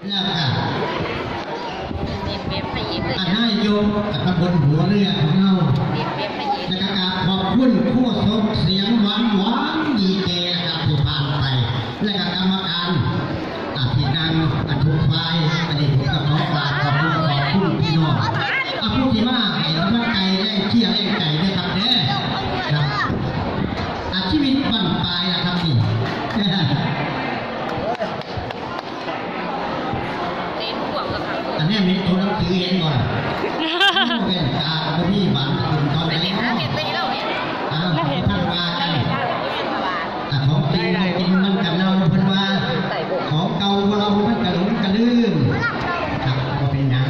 ແລ້ວກະ ນີ້ເປັນພະເອກເລີຍ ອາ ນາຍົກຕຳບົນຫົວເຮືອຂອງເຮົາ ນີ້ເປັນພະເອກ ແລ້ວກະກາບຂອບຄຸນໂຄສົກສຽງຫວານໆ ດີເຈ ແລ້ວກະຜູ້ຜ່ານໄປ ແລ້ວກະກຳມະການ ອາ ທີ່ນັ່ງ ອາ ທຸກຝ່າຍ ອັນນີ້ຜົມກະຂໍກາບຂອບຄຸນ ຂອບຄຸນພີ່ນ້ອງ ອາ ຜູ້ທີ່ມາໃຫ້ກຳລັງໃຈ ແຮງເຊຍແຮງໃຈເດີຄັບເດີ ຄັບ ອາ ຊີວິດບັ້ນປາຍລະຄັບນີ້. ອັນນີ້ມີໂຕໜັງສືເຫັນບໍ່ລະ? ແວ່ນຕາກະບໍ່ມີບາດຂຶ້ນຕອນນີ້. ອ້າວ ເພິ່ນວ່າກັນ ອາ ຂອງກິນບໍ່ກິນມັນກະເນົ່າ ເພິ່ນວ່າ ຂອງເກົ່າບໍ່ເລົ່າມັນກະຫຼົງກະລືມ ຄັບ ບໍ່ເປັນຫຍັງ.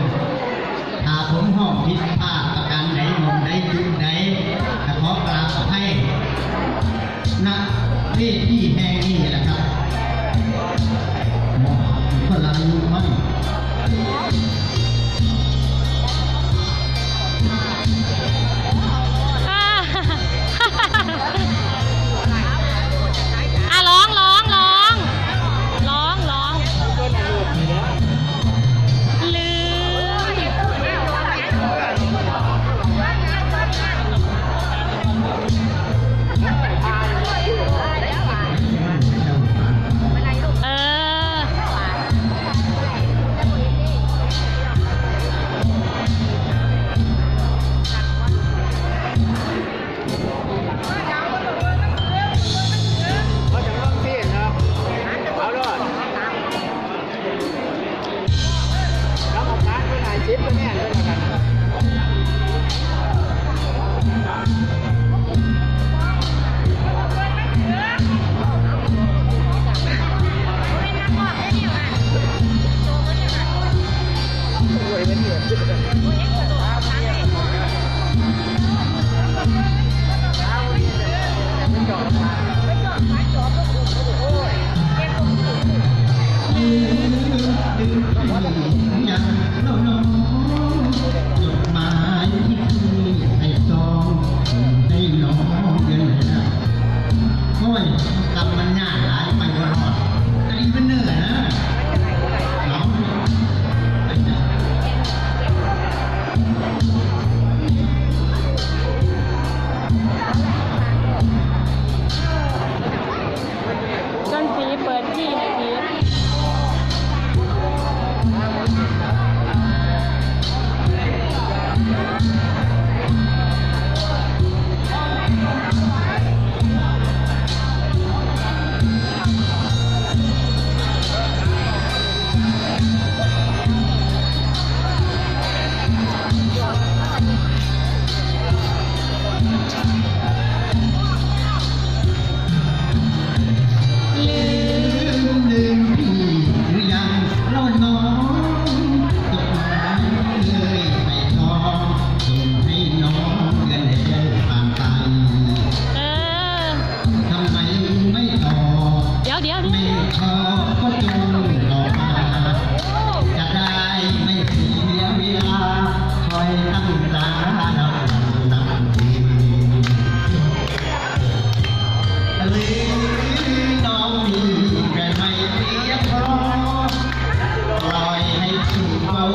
ຖ້າຜົມຮ້ອງຜິດພາດປະການໃດ ໝ່ອງໃດ ຈຸດໃດ ກະຂໍກາບອະໄພ ນະເວທີແຫ່ງນີ້ລະຄັບ ເພາະຄົນລະອາຍຸມັນ. ອາ ລອງ ລອງ ລອງ ລອງ ລອງ ລືມ. ເອີ ເອົາຈັງເບິ່ງຊີ້ເນາະ ເອົາໂລດ. ກຳມະການເພິ່ນໃຫ້ສິບຄະແນນເພິ່ນວ່າຊັ້ນ. ໂອ້ຍ ກຳມັນຍາກຫຼາຍ ໄປບໍ່ຮອດ ອັນນີ້ເປັນເນື້ອນະ ເນາະ. ຈົນຜີເປີດທີ່ໃຫ້ຜີ. ເອີ ດຽວ ດຽວ ດຽວ ຈະໄດ້ໄມ່ເສຍເວລາ ຄອຍຕັ້ງຕານັບວັນນັບປີ ຫຼືນ້ອງມີແຕ່ໄມ້ເສຍຄອ ປ່ອຍໃຫ້ຜູ້ເວົ້າ